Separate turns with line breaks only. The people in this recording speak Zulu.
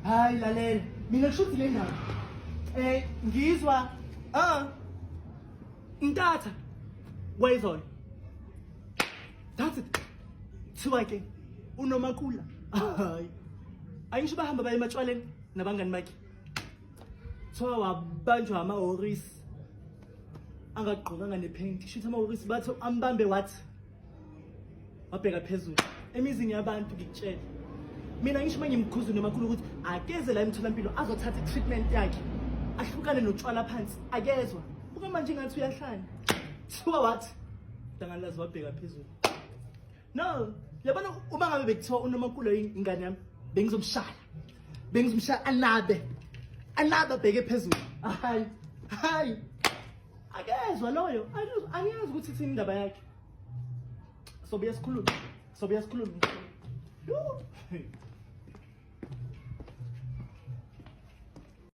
Hayi, lalela mina, kushuthi le ndaba ngizwa intatha kwayizolo, that's it. Thiwa ke uNomakula, hayi, ayisho, bahamba baye ematshwaleni nabangani bakhe. Thiwa wabanjwa amahorisi angagqokanga nephenti. Shuthi amahorisi bathi ambambe, wathi wabheka phezulu emizini yabantu. Ngikutshela mina, ngisho uma ngimkhuza nomakhulu ukuthi akeze la emtholampilo azothatha i-treatment yakhe, ahlukane notshwala phansi, akezwa. Buka manje, ngathi uyahlanya. Thiwa wathi dangalazi wabheka phezulu. No, yabona, uma ngabe bekuthiwa uNomakulo ingane yami, bengizomshaya, bengizomshaya anabe, anabe abheke phezulu. Hayi, hayi, akezwa loyo. Angiyazi ukuthi ithini indaba yakhe. Sobuya sikhulume, sobuya sikhulume. Yo.